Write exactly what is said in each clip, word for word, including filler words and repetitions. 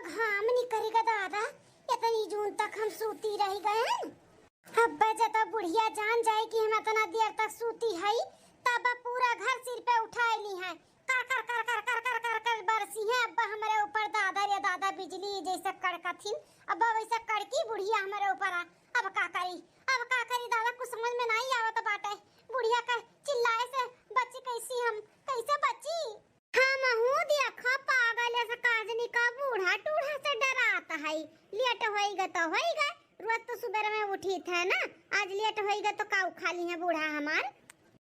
काम नहीं करेगा दादा, इतनी जून तक हम सूती रह गए हैं। अब जब बुढ़िया जान जाए कि हम इतना देर तक सूती हई, तब पूरा घर सिर पे उठाए ली है। कर, कर, कर, कर बरसी है अब हमरे ऊपर, दादा रे दादा, बिजली जैसे कड़कथिन, अब वैसे कड़की बुढ़िया हमरे ऊपर। आ, अब का करी, अब का करी दादा, कुछ समझ में नहीं आवत बाटे। बुढ़िया का चिल्लाए से बची कैसी हम, कैसे बची? हमहू देखो पागल से काजनी का बूढ़ा टूढ़ा से डरात है। लेट होइगा तो होइगा, रोज तो सुबह में उठी थे ना, आज लेट होइगा तो का उखा ली है बूढ़ा हमार।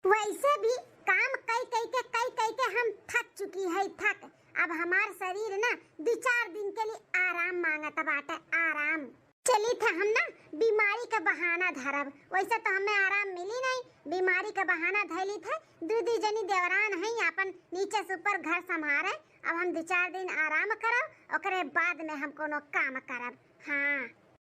वैसे भी काम कई कई के, कई कई के हम थक चुकी है, थक। अब हमार शरीर ना दो चार दिन के लिए आराम मांगत बाटे, आराम। चली थे हम ना बीमारी का बहाना धरब, वैसे तो हमें आराम मिली नहीं, बीमारी का बहाना धैली थे। दू दू जनी देवरान हैं, अपन नीचे से ऊपर घर संभारे। अब हम दो चार दिन आराम करब, ओकरे बाद में हम कोनो काम करब। हाँ,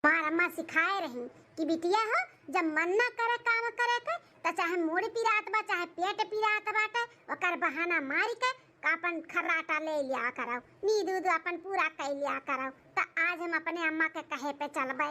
हमार अम्मा सिखाए रही कि बिटिया हो, जब मन ना करे काम करे के, त चाहे मूड़ पिरात बा, चाहे पेट पिरात बाटे, ओकर बहाना मारी के का अपन खर्राटा ले लिया करौ, नींद उद अपन पूरा कइ लिया करौ। त आज हम अपने अम्मा के कहे पे चलबै।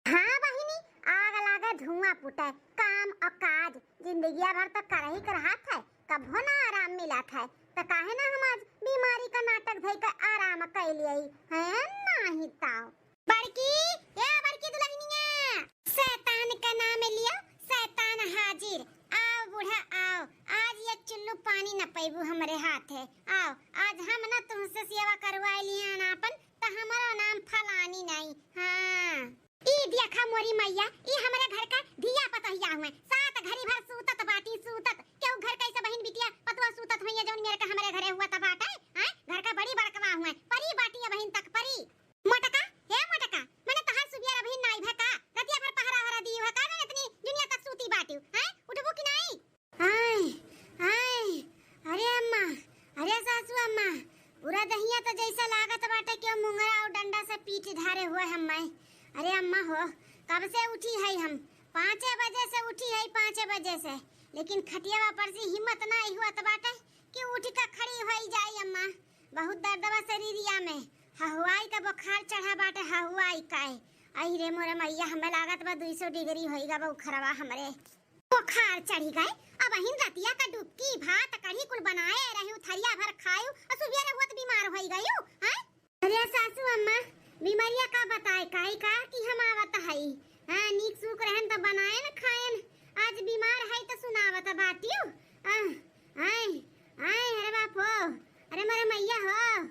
हाँ बहिनी, आग लागे धुआं फूटे, काम और काज जिंदगिया भर तो करही के रहत है, कभो ना आराम मिलत है, त काहे ना हम आज बीमारी का नाटक धइ के आराम कइ लियई, हैं? नाही ताव। बड़की, ए बड़की दुल्हनिया, शैतान का नाम लियो, शैतान हाजिर। आओ बूढ़ा आओ, आज एक चुल्लू पानी न पैबू हमरे हाथे। आओ, आज हम न तुमसे सेवा करवाए लिए ना अपन, त हमारा नाम फलानी नहीं। हाँ। ई देखा मोरी मैया, ई हमरे घर का धिया पतोहिया हुए, सात घड़ी भर सूतत बाटी, सूतत। केहू घर कैसे बहिन बिटिया पतुआ सूतत हुई है, जौन मेरे का हमरे घरे हुआ त बाटे, हैं? घर का बड़ी बड़कवा हुए, परी बाटी है बहिन तक परी। मोटका, हे मोटका, मने तहार सुबिया अबहिन नाई भा का? रतिया भर पहरा हरा दियो है का? मने इतनी दुनिया तक सूती बाटियो, हैं? उठबू कि नाई? आय, आय, अरे अम्मा, अरे सासू अम्मा, पूरा दहिया तो जैसा लागत बाटे कि मुंगरा और डंडा से पीट धारे हुए हम्मे। अरे अम्मा हो, कब से उठी है हम? पाँचे बजे से उठी है, पाँचे बजे से, लेकिन खटियावा पर से हिम्मत ना हुआ बाटे कि उठ के खड़ी होई जाई अम्मा। बहुत दर्द बा शरीरिया में, हहुआई का बुखार चढ़ा बाटे, हहुआई का। आई रे मोरे मैया, हमें लागत बा दुई सौ डिग्री होई गा बुखारवा हमरे। बुखार चढ़ी गए, अबहिन रतिया का डुबकी भात कढ़ी कुल बनाए रही, थरिया भर खायू, और सुबेरे हुआ तो बीमार होई गयू, हैं? अरे सासू अम्मा, बीमारिया का बताए, काई का कि हम आवत हई। हाँ, नीक सूक रहन त बनाएन खाएन, आज बीमार हई त सुनावत बाटियो। आह, आय, आय, अरे बाप हो, अरे मोरे मैया हो।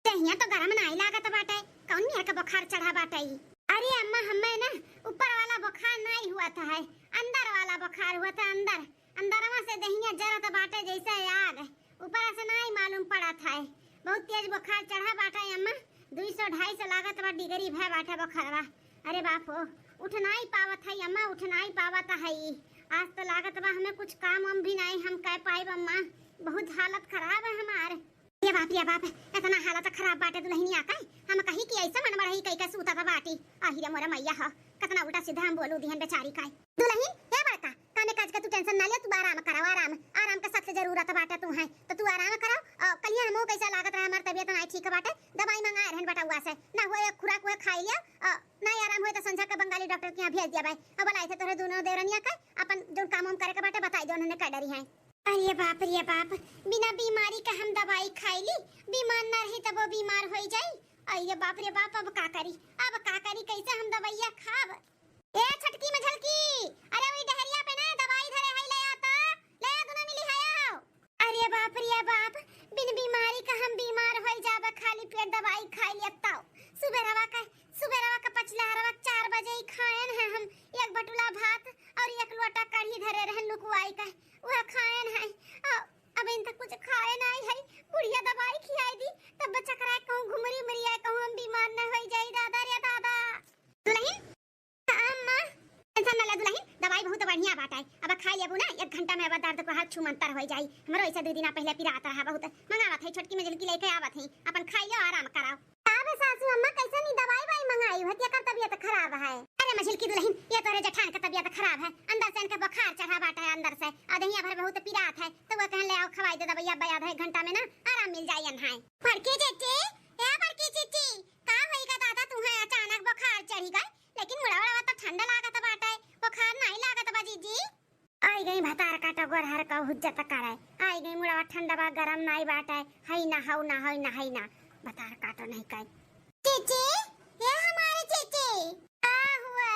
देहिया तो गरम नाई लागत बाटे, कौन मेर के बुखार चढ़ा बाटे ई? अरे अम्मा, हमें ना ऊपर वाला बुखार नाई हुआ था है, अंदर वाला बुखार हुआ था, अंदर, अंदरवा से देहिया जरत बाटे जैसे आग, ऊपर से नाई मालूम पड़त है। बहुत तेज बुखार चढ़ा बाटे अम्मा, दुई सौ ढाई सौ लागत बा डिग्री भय बाटे बुखारवा। अरे बाप हो, उठ नाई पावत है अम्मा, उठ नाई पावत है ई। आज तो लागत बा हमें कुछ काम वाम भी नाई हम कर पाइब अम्मा, बहुत हालत खराब है हमार। ये बाप, ये बाप, इतना हालत खराब बाटे दुल्हनिया का, हम कही कि ऐसा मन बढ़ई कई के सूतत बाटी। आही रे मोरे मैया हो, कितना उल्टा सीधा हम बोलू दिहन बेचारी का। दुल्हन, हे बड़का, कामे काज का तू tension ना ले, तू आराम कराओ, आराम, आराम का सख्त जरूरत बाटे तू है, तो तू आराम कराओ। और कलिया हमहू कैसा लागत रहा, हमार तबियत नाई ठीक बाटे, दवाई मंगाए रहन बटउआ से, ना हुए एक खुराक हुए खाई लिया, और ना आराम हुए तो संझा के बंगाली डॉक्टर के यहाँ भेज दिया भाई, और बोलाई थे तोहरे दोनों देवरनिया का, अपन जो काम वाम करे के बाटे बताई दो उन्होंने कर डरी है। अरे बाप रे बाप, बिना बीमारी का हम दवाई खाई ली, बीमार ना रही तब वो बीमार होई जाई। अरे बाप रे बाप, अब का करी, अब का करी, कैसे हम दवाइया खाब? ए छोटकी मझलकी, अरे वही डहरिया पे ना दवाई धरे है, ले आ तो, ले आ, दोनों मिली है आओ। अरे बाप रे बाप, बिन बीमारी का हम बीमार होई जाब, खाली पेट दवाई खाई लिया ताओ। सुबेरवा का, सुबेरवा का पचलहरवा चार बजे ही खाएन है हम, एक बटुला भात और एक लोटा कढ़ी धरे रहन लुकवाई का, वह खाएन है। आ, अब इन तक कुछ खाए ना आई है, बुढ़िया दवाई खियाई दी, तब चकराए कहूँ घुमरी उमरी आए, कहूँ हम बीमार ना होई जाई, दादा रे दादा। दुल्हन, अम्मा, tension ना ले दुल्हन, दवाई बहुत बढ़िया बाटे। अब खाई लेबू ना, एक घंटा में अब दर्द को हाथ छू मंतर होई जाई। हमरो ऐसे दो दिना पहले पिरात रहा बहुत। मंगावत है, छोटकी मझलकी लेके आवत है, अपन खाई लो, आराम कराओ। का बे सासू अम्मा, कैसन ई दवाई वाई मंगाई हो, केकर तबियत खराब है? अरे मझलकी दुल्हन, ये तोरे जेठान के तबियत खराब है, अंदर से इनके बुखार चढ़ा बाटे है, अंदर से। आ दहिया भर बहुत पिरात है, तो वो कहन ले आओ खवाई दे दवाई, अब आधा एक घंटा में ना आराम मिल जाई अनहाय। बड़की चीची, ए बड़की चीची, गोर हर का हुज्जत करे। आई गई मुड़वा ठंडवा गरम नाई बाटे। हई ना, हऊ ना, हई ना, हई ना। बतार काटो नहीं काई। चेचे, ए हमारे चेचे। का हुआ?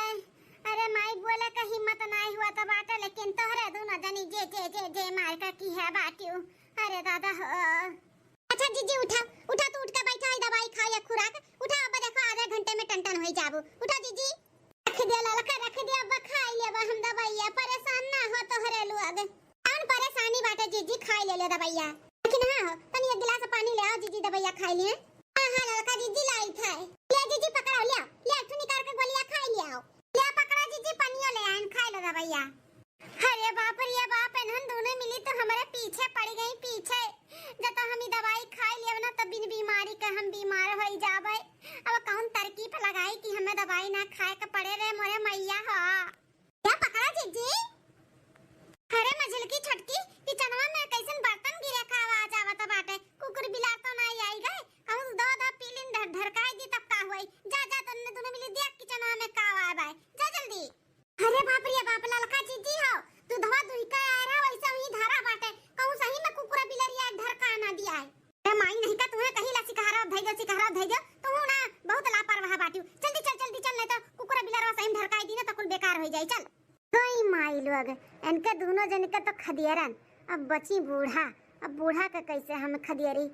अरे माई बोले का हिम्मत नाई हुआ तो बाटे, लेकिन तोहरे दोनों जनी जे, जे, जे, जे मार का की है बाटियो। अरे दादा हो। अच्छा जीजी उठा, उठा तू उठ के बैठा है, दवाई खा या खुराक। उठा अब देखो आधे घंटे में टन टन होई जाबू। उठा जीजी। रख दे ललका, रख दे, अब खाई लेबा हम दवाइया, परेशान ना हो तोहरे लोग। कौन परेशानी बाटे जीजी, खाई ले ले दवाइया। लेकिन हाँ हो, तनी एक गिलास पानी ले आओ जीजी, दवाइया खाई लिए। हाँ, हाँ, ललका जीजी लाई था। ले जीजी पकड़ो, ले, ले एक ठो निकाल के गोलिया खाई ले आओ। ले पकड़ो जीजी, पनियो ले आइन, खाई लो दवाइया। अरे बाप रे बाप, इन्हन दोनों मिली तो हमारे पीछे पड़ गई, पीछे। जब तो हम ई दवाई खाई लेब ना, तो बिन बीमारी के हम बीमार होई जाबे। अब कौन तरकीब लगाई कि हमें दवाई ना खाए के पड़े रे मोरे मैया हो। क्या पकड़ा जीजी? अरे मझिलकी छोटकी, किचनवा में कैसन बर्तन गिरे का आवाज आवत बाटे? कुकुर बिलार तो ना आई गए? कहूँ दो दो पीलिन ढ-, ढरकाई दी तब का हुई? जा, जा, तन्ने दोनों मिली देख किचनवा में का आवाज आए। जा जल्दी। अरे बाप रे बाप, ललका जीजी हो, दूधवा दुहि के आए रहा, वैसे ही धरा बाटे। कहूँ सही में कुकुर बिलरिया ढरका ना दिया है। ए माई, नहीं का तुम्हें कहीं ला सिकहरा धई दे, सिकहरा धई दे। तू ना बहुत लापरवाह बाटियो। जल्दी चल, जल्दी चल, नहीं तो कुकुर बिलरवा सही में ढरकाई दी ना तो कुल बेकार हो जाई। चल। गई माई लोग, इनके दोनों जन के तो खदियरन, अब बची बूढ़ा। अब बूढ़ा के कैसे हम खदियरी?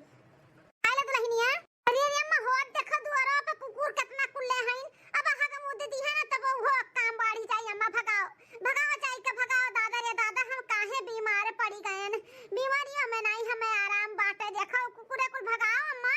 आइला दुल्हनिया। अरे रे अम्मा, होत देखो दुआरा पे कुकुर कितना कुल्ले हईन। अब हग मुद दी है ना, तब वो काम बाढ़ी जाई। अम्मा भगाओ, भगाओ जाई के भगाओ। दादा रे दादा, हम काहे बीमार पड़ी गएन? बीमारियों में नहीं हमें आराम बाटे। देखो कुकुरे कुल भगाओ अम्मा।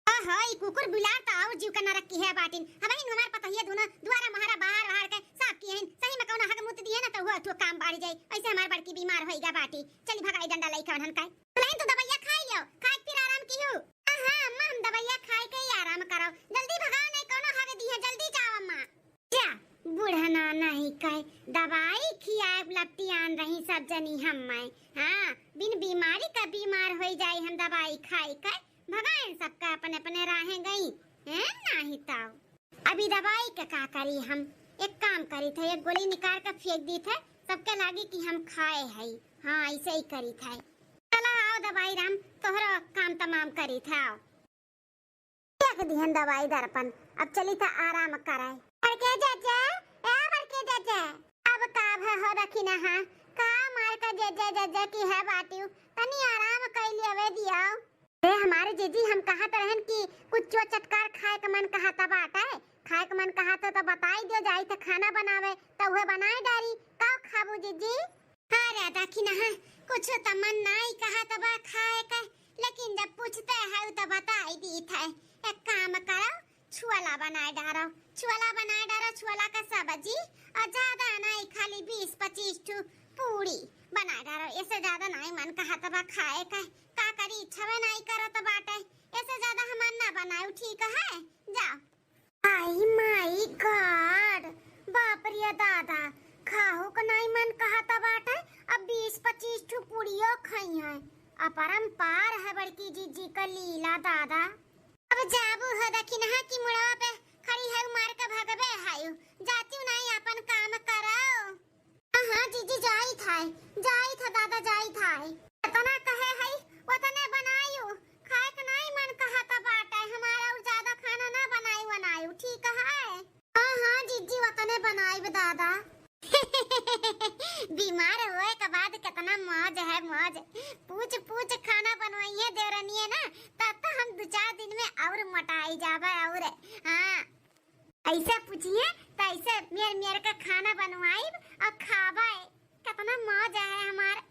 ओहो, ई कुकुर बिलार तो और जीव के नरक की है बाटिन। हम ही हमार पतहिया दोनों दुआरा महारा बाहर बाहर के साफ किए हैं। सही में कौनो हग मुत दिए ना तो वो तो काम बाढ़ी जाई। ऐसे हमार बड़की बीमार होई गा बाटी। चली भगाई डंडा लइका उन्हन का। नहीं तो दवाइया खाई लियो, खाए के फिर आराम कियो। हाँ, हाँ, अम्मा, हम दवाइया खाए के ही आराम करो। जल्दी भगाओ, नहीं कौनो हग दी है, जल्दी जाओ अम्मा। क्या बूढ़ा नाना ही कहे, दवाई खियाए लपटी आन रही सब जनी हम मैं। हाँ, बिन बीमारी का बीमार होई जाई हम दवाई खाए के। भगाएन सबका अपने अपने राहें गई। हैं, नाही ताऊ। अभी दवाई के का करी हम? एक काम करी थे, एक गोली निकाल के फेंक दी थे, सबके लागी कि हम खाए हई। हाँ, ऐसे ही करी थे। चला आओ दवाई राम, तोहरो काम तमाम करी थे, आओ। फेंक दिहन दवाई दर्पण, अब चली थे आराम कराए। बड़के जज्जे, ए बड़के जज्जे, अब का भे हो रखी ना, हाँ? का मार के जज्जे जज्जे की है बाटियो, तनी आराम कैली अवे दियाओ। ए हमारे जीजी, हम कहत रहन कि कुछ चटकार खाए के मन कहत बाटे, खाए के मन कहत तो बताई दियो, जाई थे खाना बनावे, तो उहे बनाए डारी। का खाबू जीजी? अरे देखी ना, कुछ तो मन नाई कहत बा खाए के, लेकिन जब पूछते है तो बताई दी थे। एक काम करो, छुअला बनाए डारो, छुअला बनाए डारो, छुअला का सब्जी, और ज्यादा नाई, खाली बीस पच्चीस ठो पूरी बनाए डारो, ऐसे ज्यादा नाई मन कहत बा खाए के। का करी, इच्छावे नाई करत बाटे, ऐसे ज्यादा हमार ना बनायो, ठीक है? जाओ। आई माई गॉड, बाप रे दादा, खाहू का नाई मन कहत बाटे, अब बीस पच्चीस ठो पूरियो खाई है। अपरंपार है बड़की जीजी का लीला दादा। अब जाबू हो दखिनहा की मुड़वा पे खड़ी है, मार के भगबे है, जातियो नाई अपन काम करो। हाँ, हाँ, जीजी, जाई थाई, जाई था दादा, जाई थाई। इतना कहे हई, उतने बनायु, खाए के नाई मन कहत बाटे, हमारा और ज्यादा खाना ना बनायु, बनायु, ठीक है? हाँ, हाँ, जीजी, उतने बनाइब दादा। बीमार होए के बाद कितना मौज है, मौज। पूछ, पूछ खाना बनवाइए देवरनिए ना, तब तो हम दो चार दिन में और मोटाई जाबे और, हाँ। ऐसे पूछिए तो ऐसे मेर मेर के खाना बनवाइब और खाबे। कितना मौज है हमार।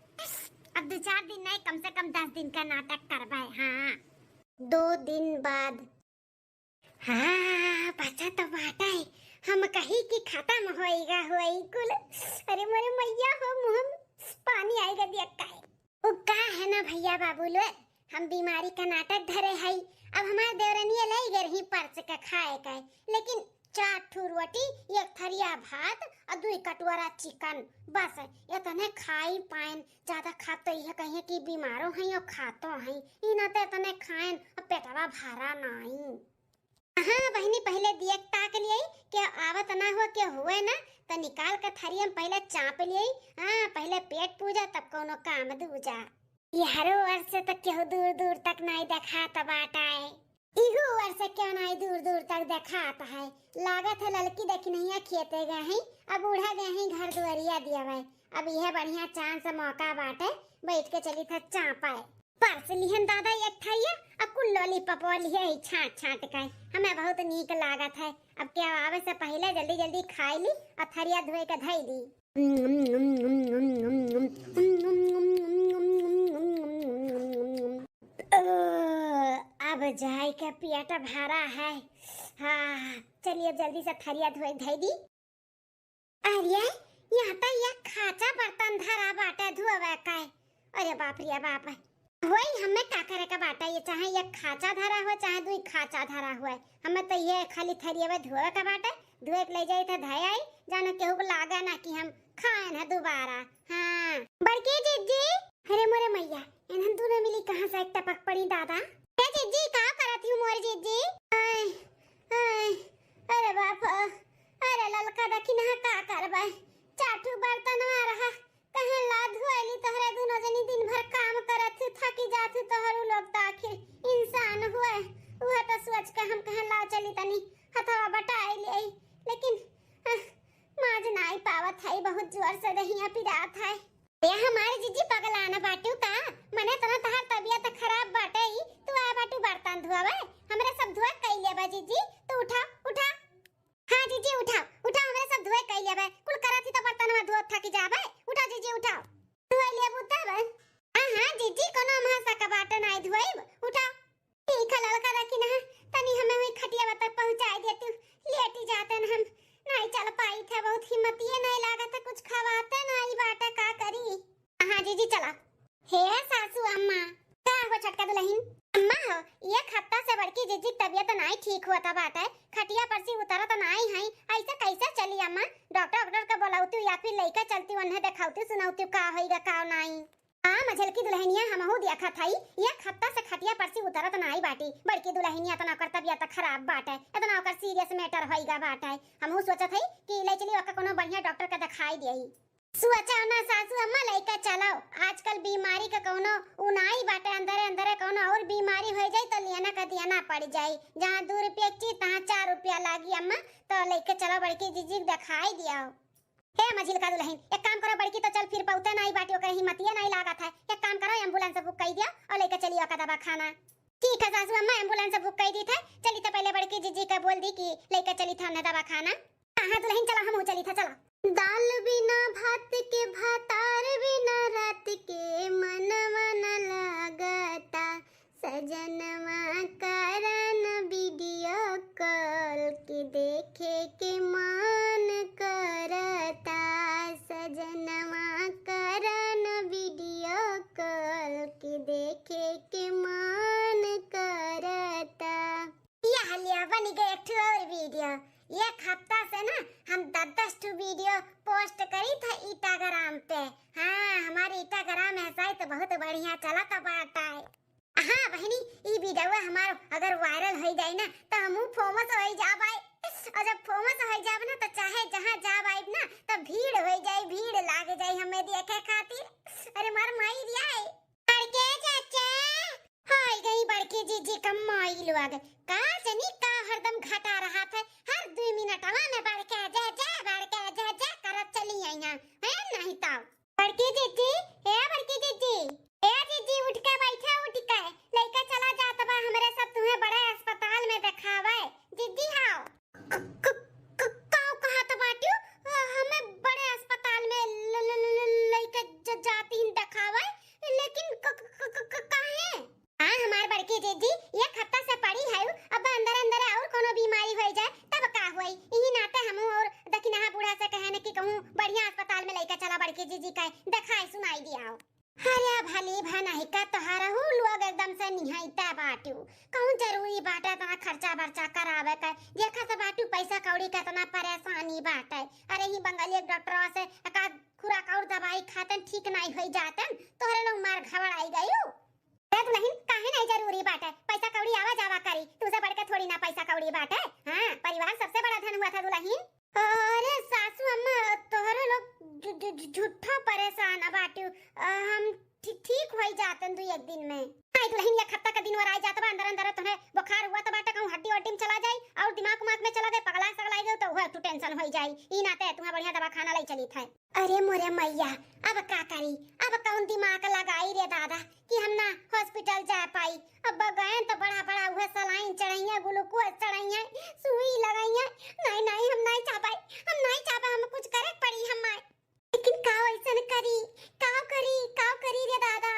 अब दो चार दिन नहीं, कम से कम दस दिन का नाटक करबे। हाँ, दो दिन बाद। हाँ, बचा तो बाटा है। हम कही कि खत्म होइगा होई कुल। अरे मोरे मैया हो, मुँह में पानी आइगा देख के। उ का है ना भैया बाबू लोग, हम बीमारी का नाटक धरे हई। अब हमार देवरनिया लई गए रही परस के खाए के, लेकिन चार ठू रोटी, एक थरिया भात और दुई कटोरा चिकन, बस। इतने खाई पाएन, ज्यादा खाब तो यह कहिए कि बीमारो हैं और खातो हैं। ई ना तो इतने खाएन और पेटवा भरा नाई। हाँ बहिनी, पहिले दिया ताक लियाई, के आवत ना हो, के हुए ना, तो निकाल के थरिया में पहिले चाप लिये। हाँ, पहिले पेट पूजा, तब कौनो काम दूजा। यहरो ओर से तो केहू दूर दूर तक नाई देखात बाटे। इहू ओर से केहू नाई दूर दूर तक देखात है। लागत है ललकी दखिनहिया खेते गए हैं, अब बूढ़ा गए हैं घर दुआरिया दियावे। अब यह बढ़िया chance मौका बाटे, बैठ के चली था चापे। परस लिहन दादा एक थरिया, अब कुल lollipop लिहे है छांट छांट के। हमें बहुत नीक लागत है। अब केहू आवे से पहिले जल्दी जल्दी खाई ली और थरिया धोए के धई दी। ओ, अब जाए के पेट भरा है। हाँ, चलिए जल्दी से थरिया धोए धई दी। अरे, यहाँ तो ये खाचा बर्तन धरा बाटे धोवे का। अरे बाप रे बाप। वही हमें का करे का बाटे, ये चाहे ये खाचा धरा हुए, चाहे दुई खाचा धरा हुए, हमें तो ये खाली थरिया धोवे का बाटे। धोए के ले जाई था धई आई, जानो केहू को लागा ना कि हम खाए ना दोबारा। हाँ, बड़की जिज्जी। अरे मोरे मैया, इन्हन दोनों मिली कहाँ से टपक पड़ी दादा। ए जिज्जी, का करत हूँ मोर जिज्जी? आय, आय, अरे बाप, अरे ललका दखिनहा का करबे, चार ठू बर्तनवा रहा, कहे ला धोइली तोहरे दुनो जनी दिन भर काम करत हु, थकी जात हु, तोहरू लोग त आखिर इंसान हुए। उहे त सोच के हम कहे ला चली तनी हथवा बटाई लेई, लेकिन, अह, माज नाई पावत है, बहुत जोर से दहिया पिरात है। ए हमार जिज्जी पगलाना बाटू का? मने तना तहार तबियत खराब बाटे, ई तू आ बाटू बर्तन धोवे, हमरे सब धोए कई लेबा जिज्जी, तू उठा, उठा। हाँ जिज्जी उठाओ, उठाओ, हमरे सब धोए कई लेबे, कुल करत ही तो बर्तनवा धोत थकी जाबे, उठाओ जिज्जी उठाओ। धोए लेबू तब? हाँ, हाँ जिज्जी, कोनो हमहा सका बाटे नाई धोएब, उठाओ। ठीक है ललका दखिनहा, तनी हमें वही खटिया तक पहुँचाई देतू, लेटी जाते न हम, नाई चल पाई थे, बहुत हिम्मतिये नाई लागत है, कुछ खवाते नाई बाटे, का करी? हाँ जिज्जी चला। हे सासू अम्मा, का हो छोटका दुलहिन? अम्मा हो, एक हफ्ता से बड़की जिज्जी के तबियत नाई ठीक होता बाटे, खटिया पर से उतरत नाई है, ऐसे कैसे चली अम्मा? डॉक्टर वॉक्टर का बोलावती या फिर लइका चलती उन्हें देखावती सुनावती का होइगा का नाई। हाँ मझलकी दुलहिनिया, हमहू देखत हई, एक हफ्ता से खटिया पर से उतरत नाई बाटी। बड़की दुलहिनिया इतना ओकर तबियत खराब बाटे, इतना ओकर serious matter होइगा बाटे। हमहू सोचत हई कि ले चली ओकर कोनो बढ़िया डॉक्टर के देखाई देई। सोचा ना सासू अम्मा, लइका चलाओ, आजकल बीमारी का कोनो उनाई बाटे, अंदरे अंदरे कोनो और बीमारी हो जाई तो लियाना का दियाना पड़ जाई। जहाँ दो रुपया की चीज तहाँ चार रुपया लागी अम्मा, तो लइका चलाओ बड़की जिज्जी के देखाई दियाओ। हे मझिलका दुलहिन, एक काम करो बड़की, तो चल फिर पौते नाई बाटी, ओकर हिम्मतिये नाई लागत है। एक काम करो, ambulance book कई दिया और लइका चली ओका दवाखाना। ठीक है सासू अम्मा, ambulance book कई दी थे। चली तो पहले बड़की जिज्जी का बोल दी कि लइका चली था दवाखाना। हाँ, हाँ दुलहिन, चला हमहू चली था, चला। दाल बिना भात के, भातार बिना रात के, मनवा न लागता। सजनवा करन video call के देखे के मन करता। सजनवा करन video call के देखे के मन करता। यह लिया बन गए एक ठो और video। एक हफ्ता से ना हम दस दस ठो video post करी था Instagram पे। हाँ, हमारे Instagram ऐसा ही तो बहुत बढ़िया चला था बाटा है। हाँ बहिनी, ई video हमार अगर viral हो जाए ना तो हमहू famous हो जाबाई। और जब famous हो जाब ना तो चाहे जहाँ जाब आइब ना तो भीड़ हो जाए, भीड़ लाग जाए हमें देखे खातिर। अरे मार माई रिया है। बड़के चाचा, हाय गई बड़की जिज्जी का माई लोग। का जनी का हरदम घटा रहा था, हर दुई मिनटवा में बड़के जे जे, बड़के जे जे करत चली आई हैं, हैं नहीं तो। बड़की जिज्जी, ए बड़की जिज्जी, ए जिज्जी उठ के बैठा, उठ के लइका चला जात बा हमरे सब, तुम्हें बड़े अस्पताल में देखावे। जिज्जी हाओ। क-, क-, क-, काऊ कहत बाटियो? अ, हमें बड़े अस्पताल में ल-, ल-, ल-, ल-, लइके ज-, जाती ही देखावे, लेकिन क-, क-, क-, क-, क-, काहे? हाँ, हमार बड़की जिज्जी, एक हफ्ता से पड़ी है, अब अंदर अंदर और कोनो बीमारी होई जाए, तब का होई? इही नाते हमहू और दखिनहा बूढ़ा से कहे न कि कहूँ बढ़िया अस्पताल में लइके चला बड़की जिज्जी के, देखाई सुनाई दियाओ। अरे भली भनही का तोहरहू लोग एकदम से निहैता बाटू। कहूँ जरूरी बाटे इतना खर्चा बर्चा करावे के? देखा से बाटू पैसा कौड़ी के इतना परेशानी बाटे। अरे ही बंगाली एक डॉक्टरवा से एकाध खुराक और दवाई खातन ठीक नाई होई जातन, तोहरे लोग मार घबराई गयू। अरे दुलहिन, काहे नाई जरूरी बाटे? पैसा कौड़ी आवा जावा करी, तुझसे बढ़ के थोड़ी ना पैसा कौड़ी बाटे। हाँ, परिवार सबसे बड़ा धन हुआ था दुलहिन। अरे सासू अम्मा, तोहरे लोग झु-, झु-, झु-, झूठा परेशान बाटिउ। अ, हम ठी-, ठीक होई जातन दुई एक दिन में। आई दुलहिन, एक हफ्ता का दिन वर आई जात बा, अंदर अंदर तोहरे बुखार हुआ त बाटे, कहूँ हड्डी वड्डी में चला जाई और दिमाग उमाग में चला जाई, पगला सगला गई तो वह तू tension होई जाई। ई नाते तुहा बढ़िया दवाखाना लई चली थे। अरे मोरे मैया, अब का करी, अब कौन दिमाग लगाई रे दादा कि हम ना hospital जा पाई। अब गए तो बड़ा बड़ा वह saline चढ़ाइया, glucose चढ़ाइया, सुई लगाइया। नहीं नहीं, हम नहीं चाह पाई, हम नहीं चाह पाई, हम कुछ करे पड़ी हमार। लेकिन का ऐसन करी, का करी, का करी रे दादा?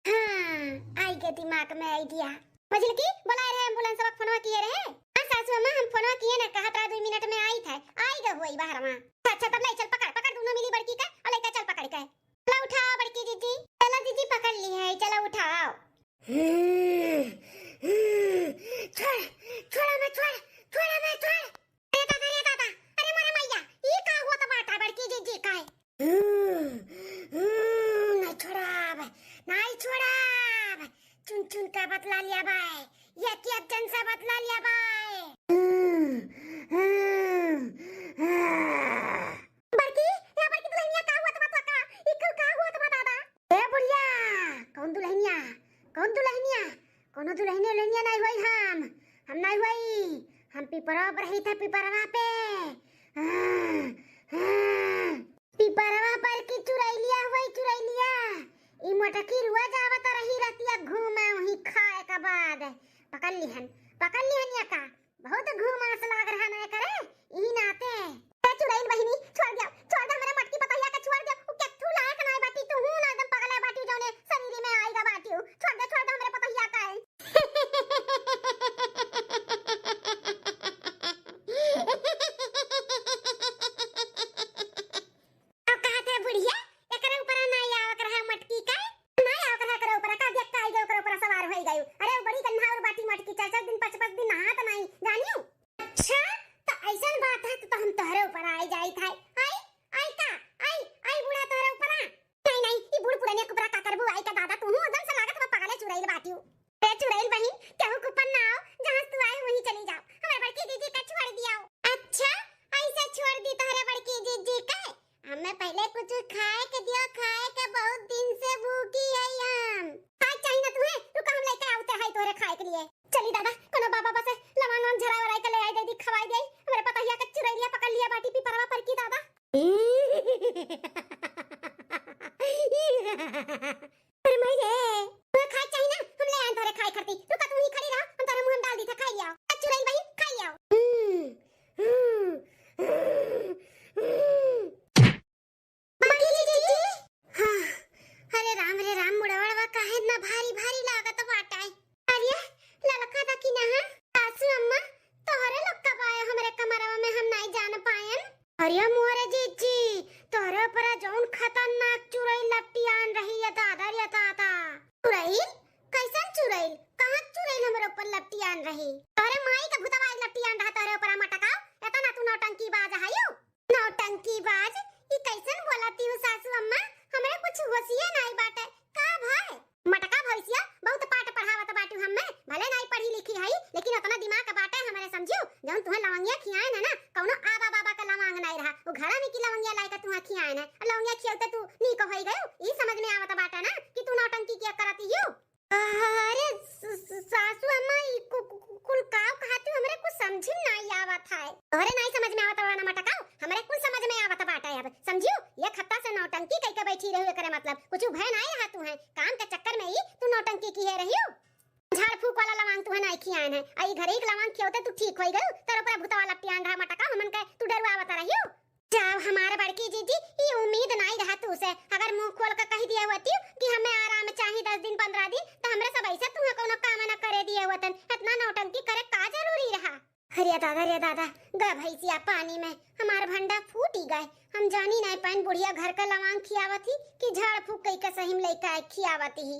हाँ, आई गे दिमाग में idea। मझिलकी, बोलाए रहे ambulance वा, फोनवा किए रहे? हाँ सासू अम्मा, हम फोनवा किए ना, कहत रहा दुई मिनट में आई थे, आई गे हुई बाहर वहाँ। अच्छा, अच्छा, तब ले चल, पकड़, पकड़ दोनों मिली बड़की का और लेके चल पकड़ के। चला उठाओ बड़की जीजी, चला जीजी पकड़ ली है, चला उठाओ। हम्म, हम्म, छोड़, छोड़ हमें, छोड़, छोड़ हमें, छोड़। अरे दादा, अरे दादा, अरे मोरे मैया, ई का हुआ त बाटा बड़की जीजी का है? हम्म, हम्म, नहीं छोड़ाब, नहीं छोड़ाब। चुन चुन का बतला लिया बाय, ये किया जन से बतला लिया बाय। हम्म, हम्म, हम्म। बड़की, या बड़की दुलहिनिया का हुआ त बतला का? ई का, का हुआ त बता दा? ए बुढ़िया, कौन दुलहिनिया? कौन दुलहिनिया? कौनो दुलहिनिया उलहिनिया नहीं हुई हम। हम नहीं हुई। हम पिपरवा पर रही थे, पिपरवा पे। हाँ, हाँ। पिपरवा पर की चुरैलिया हुई, चुरैलिया। ई मोटकी रुआ जावत रही रतिया घूमे वहीं खाए के बाद। पकड़ लिहन, पकड़ लिहन या का? बहुत घूमास लाग रहा ना करे, ई नाते। ए चुड़ैल बहिनी, छोड़ दिया, छोड़ दे हमरे मटकी पतहिया के, छोड़ दे। उ केथू लायक नाय बाटी, तू हूँ ना एकदम पगले बाटी, जौने शरीर में आइगा बाटी। छोड़ दे, छोड़ दे हमरे पतहिया का है। अब कहा थे बुढ़िया, एकरे ऊपर ना आवक रहा मटकी का, ना आवक रहा एकरे ऊपर, का देख का आइगा ओकरे ऊपर सवार होई गयू। अरे वो बड़ी गन्हाउर बाटी मटकी, चार चार दिन, पाँच पाँच दिन नहात नहीं, जानियो। अच्छा, त ऐसन बात है, त, त हम तोहरे ऊपर आई जाई था। आई, आई का? आई, आई बूढ़ा तोहरे ऊपर आ? नहीं, नहीं, ई बूढ़ पुराने के ऊपर का करबू? आई का दादा, तू हूँ एकदम से लागत बा पगले चुड़ैल बाटियो। ए चुड़ैल बहिन, केहू के ऊपर ना आओ, जहाँ से तू आए वहीं चली जाओ। हमारे बड़की जीजी का छोड़ दियाओ। अच्छा, ऐसे छोड़ दी तोहरे बड़की जीजी के? हमें पहले कुछ खाए के दियो, खाए के बहुत दिन से भूखी है हम। खाए चाहिए ना तुम्हें? रुको, हम लेके आते हैं तोहरे खाए के लिए। चली दादा, कोनो बाबा बसे लवांग वांग झराए वराए के ले आई दे दी, खवाई दे। हमरे पतहिया के चुरैलिया पकड़ लिया बाटी पिपरवा पर की दादा। अरे माई रे, तोहे खाए चाहिए ना, हम ले आए तोहरे खाए खरती। रुका, तू ही खड़ी रहा, हम तोहरे मुंह में डाल दी था, खाई लिया। चुरैल बहिन, खाई लिया। हम्म, हम्म, हम्म, हम्म। बाकी जीजी? हाँ, अरे राम रे राम, मुड़वा काहे इतना भारी भारी लागत बाटे? अरे, ललका दा की ना है? सासू अम्मा, तोहरे लोग कब आए हमरे कमरवा में, हम नहीं जान पायन। अरे मोरे जीजी, तोहरे ऊपर जौन खतरनाक चुड़ैल लपटियान रही, ये दादा, ये दादा। चुड़ैल? कैसन चुड़ैल? कहाँ चुड़ैल हमरे ऊपर लपटियान रही? तोहरे माई का भूतवा लपटियान रहा तोहरे ऊपर, मटकाओ, इतना तू नौटंकी बाज हयू। नौटंकी बाज, ई कैसन बोलती हूँ सासू अम्मा? हमरे कुछ होशिये नाई बाटे। का भाई? मटका भैंसिया, बहुत पाठ पढ़ावत बाटू हम्मे। भले नाई पढ़ी लिखी हई, लेकिन उतना दिमाग बाटे हमरे, समझियो। जौन तुहे लवंगिया खियाए ना, ना, कौनो आबा बाबा का लवांग नाई रहा। वो घड़ा में की लवंगिया लाए के तुहे खियाए ना। लवंगिया खियौते तू नीक होई गयू। ई समझ में आवत बाटे ना कि तू नौटंकी किया करत हियो। अरे स-, स-, सासू अम्मा, ई कु-, कु-, कु-, कुल काव कहत हू, हमरे कुछ समझ में नाई आवत है। तोहरे नाई समझ में आवत बा ना मटकाओ, हमरे कुल समझ में आवत बाटे अब। समझियो, एक हफ्ता से नौटंकी कई के बैठी रहू, एकरे मतलब कुछ भय नाई रहा तुहे। काम के चक्कर में ही तू नौटंकी किहे रहियो। झाड़ फूक वाला लवांग तुहे नाई खियान है, आ ई घरे एक लवांग खियौते तू ठीक होई गयू, तर ऊपर भूतवा लपटियान रहा मटकाओ, हमन के तू डरवावत रहियो। जाओ हमार बड़की जीजी, ई उम्मीद नाई रहा तू से। अगर मुंह खोल के कह दिया होती कि हमें आराम चाही दस दिन, पन्द्रह दिन, तो हमरे सब ऐसा तुहे कोनो काम न करे दिए होतन। इतना नौटंकी करे का जरूरी रहा? अरे दादा, रे दादा, गा भैंसिया पानी में, हमार भंडा फूटी गए। हम जानी नाई पाइन बुढ़िया घर का लवांग खियावत ही कि झाड़ फूक कई के सही में लइका खियावत ही।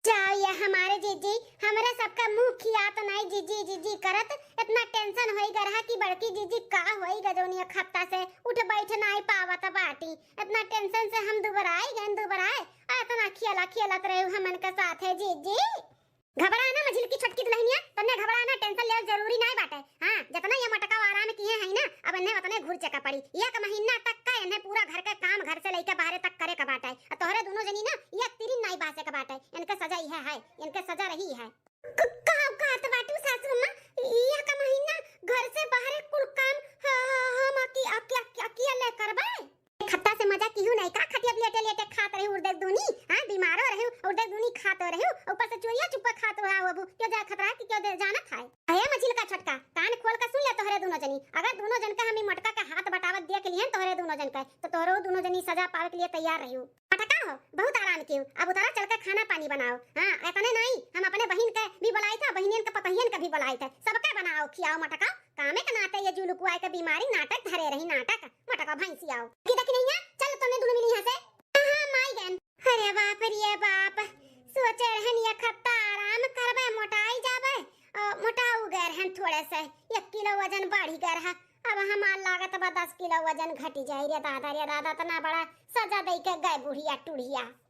जाओ ये हमारे जीजी, हमरे सबका मुंह खियात नाई जीजी जीजी करत। इतना tension होई ग रहा कि बड़की जीजी का होई ग जौन एक हफ्ता से उठ बैठ नाई पावत बाटी। इतना tension से हम दुबराए गए, दुबराए। आ इतना खियला खियलत रहे हमन के साथ है जीजी। घबरा ना मझिलकी छोटकी दुलहिनिया, तन्ने घबरा ना, tension लेवल जरूरी नाई बाटे। हाँ, जितना ये मटका आराम किहे है ना, अब इन्हें उतने घुर चका पड़ी। एक महीना तक पूरा घर के काम, घर से लइके बाहरे तक करे के बाटे। आ तोहरे दुनो जनी ना, एक तिरिन नाई बासे के बाटे। इनके सजा इहे है, इनके सजा रही है। क-, का कहत बाटू सासू अम्मा? यह का महीना घर से बाहरे कुल काम ह-, ह-, हम अकी-, अकी-, अकी-, अकेले करबे? एक हफ्ता से मजा किहू नहीं का? खटिया लेटे लेटे खात रही उर्दे दूनी, हाँ, बीमारो रही उर्दे दूनी खात रही, ऊपर से चोरिया चुप्पा खात रहा होबू, क्यों जा खतरा कि क्यों दे-, जानत है? अहे मझिल का छोटका, कान खोल के सुन ले तोहरे दुनो जनी, अगर दुनो जन के हम ई मोटका के हाथ बटावत देख लिहन तोहरे दुनो जन के, तो तोहरो दुनो जनी सजा पावे के लिए तैयार रहियो। मोटका हो, बहुत आराम कियो, अब उतरा चल के खाना पानी बनाओ। हाँ, इतने नहीं, हम अपने बहिन के भी बुलाई था, बहिनियन के पतहियन के भी बुलाई था, सबके बनाओ खियाओ मोटका। कामे के नाते ये जुलुकुआ के बीमारी नाटक धरे रही, नाटक। मोटका भैंसी आओ। की देखी नहीं है? चल तोने दुनो मिली यहाँ से। हाँ, माई गन। अरे बाप रे बाप, सोचे रहन एक हफ्ता आराम करबे, मोटाई जाबे, अ, मोटाऊ गए रहन थोड़े से, एक किलो वजन बढ़ी गए रहा। अब हमार लागत बा दस किलो वजन घटी जाई रे दादा, रे दादा, इतना बड़ा सजा दई के गए बुढ़िया टुढ़िया।